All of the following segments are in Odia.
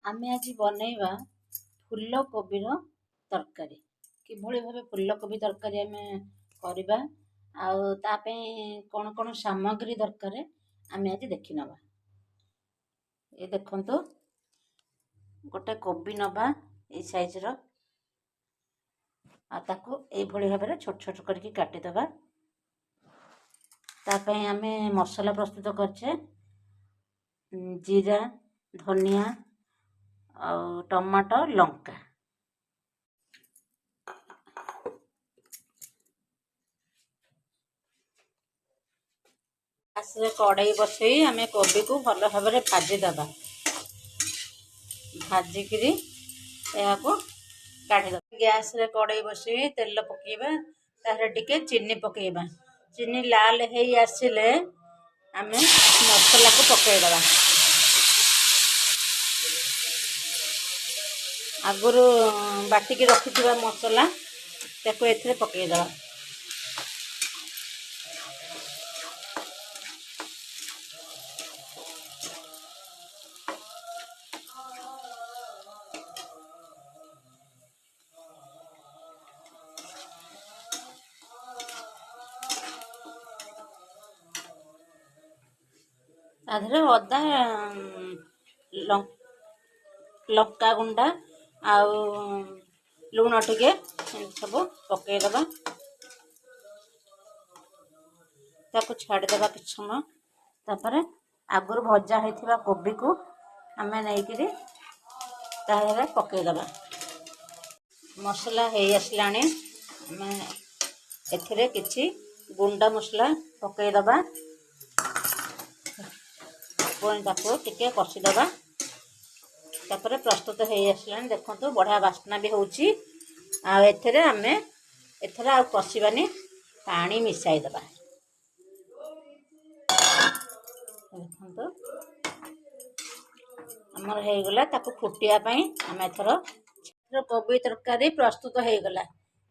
ଆମେ ଆଜି ବନେଇବା ଫୁଲକୋବିର ତରକାରୀ। କିଭଳି ଭାବେ ଫୁଲକୋବି ତରକାରୀ ଆମେ କରିବା ଆଉ ତା ପାଇଁ କ'ଣ କ'ଣ ସାମଗ୍ରୀ ଦରକାର ଆମେ ଆଜି ଦେଖିନେବା। ଏ ଦେଖନ୍ତୁ, ଗୋଟେ କୋବି ନେବା ଏଇ ସାଇଜ୍ର, ଆଉ ତାକୁ ଏଇଭଳି ଭାବରେ ଛୋଟ ଛୋଟ କରିକି କାଟିଦେବା। ତା ପାଇଁ ଆମେ ମସଲା ପ୍ରସ୍ତୁତ କରିଛେ, ଜିରା, ଧନିଆ ଆଉ ଟମାଟୋ, ଲଙ୍କା। ଗ୍ୟାସରେ କଡ଼େଇ ବସେଇ ଆମେ କୋବିକୁ ଭଲ ଭାବରେ ଭାଜିଦେବା। ଭାଜିକିରି ଏହାକୁ କାଢ଼ିଦେବା। ଗ୍ୟାସରେ କଡ଼େଇ ବସେଇ ତେଲ ପକାଇବା, ତାହେଲେ ଟିକେ ଚିନି ପକାଇବା। ଚିନି ଲାଲ ହେଇ ଆସିଲେ ଆମେ ମସଲାକୁ ପକାଇଦେବା। ଆଗରୁ ବାଟିକି ରଖିଥିବା ମସଲା ତାକୁ ଏଥିରେ ପକାଇଦେବା। ତା ଦେହରେ ଅଦା, ଲଙ୍କା ଗୁଣ୍ଡା ଆଉ ଲୁଣ ଟିକେ ସବୁ ପକାଇଦେବା। ତାକୁ ଛାଡ଼ିଦେବା କିଛି ସମୟ। ତାପରେ ଆଗରୁ ଭଜା ହେଇଥିବା କୋବିକୁ ଆମେ ନେଇକିରି ତା ଦେହରେ ପକାଇଦେବା। ମସଲା ହେଇ ଆସିଲାଣି, ଆମେ ଏଥିରେ କିଛି ଗୁଣ୍ଡ ମସଲା ପକାଇଦେବା। ପୁଣି ତାକୁ ଟିକେ କଷିଦେବା। ତାପରେ ପ୍ରସ୍ତୁତ ହେଇ ଆସିଲାଣି, ଦେଖନ୍ତୁ ବଢ଼ିଆ ବାସ୍ନା ବି ହେଉଛି। ଆଉ ଏଥିରେ ଆମେ ଏଥର ଆଉ କଷିବାନି, ପାଣି ମିଶାଇଦେବା। ଦେଖନ୍ତୁ ଆମର ହେଇଗଲା। ତାକୁ ଫୁଟିବା ପାଇଁ ଆମେ ଏଥର କୋବି ତରକାରୀ ପ୍ରସ୍ତୁତ ହେଇଗଲା।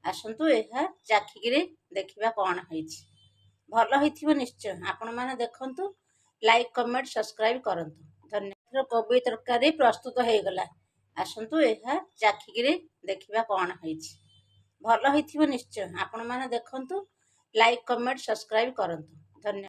ଆସନ୍ତୁ ଏହା ଚାଖିକିରି ଦେଖିବା କ'ଣ ହେଇଛି। ଭଲ ହେଇଥିବ ନିଶ୍ଚୟ। ଆପଣମାନେ ଦେଖନ୍ତୁ, ଲାଇକ୍, କମେଣ୍ଟ, ସବସ୍କ୍ରାଇବ୍ କରନ୍ତୁ। ଧନ୍ୟବାଦ। କୋବି ତରକାରୀ ପ୍ରସ୍ତୁତ ହେଇଗଲା। ଆସନ୍ତୁ ଏହା ଚାଖିକିରି ଦେଖିବା କ'ଣ ହେଇଛି। ଭଲ ହେଇଥିବ ନିଶ୍ଚୟ। ଆପଣମାନେ ଦେଖନ୍ତୁ, ଲାଇକ୍, କମେଣ୍ଟ, ସବସ୍କ୍ରାଇବ୍ କରନ୍ତୁ। ଧନ୍ୟବାଦ।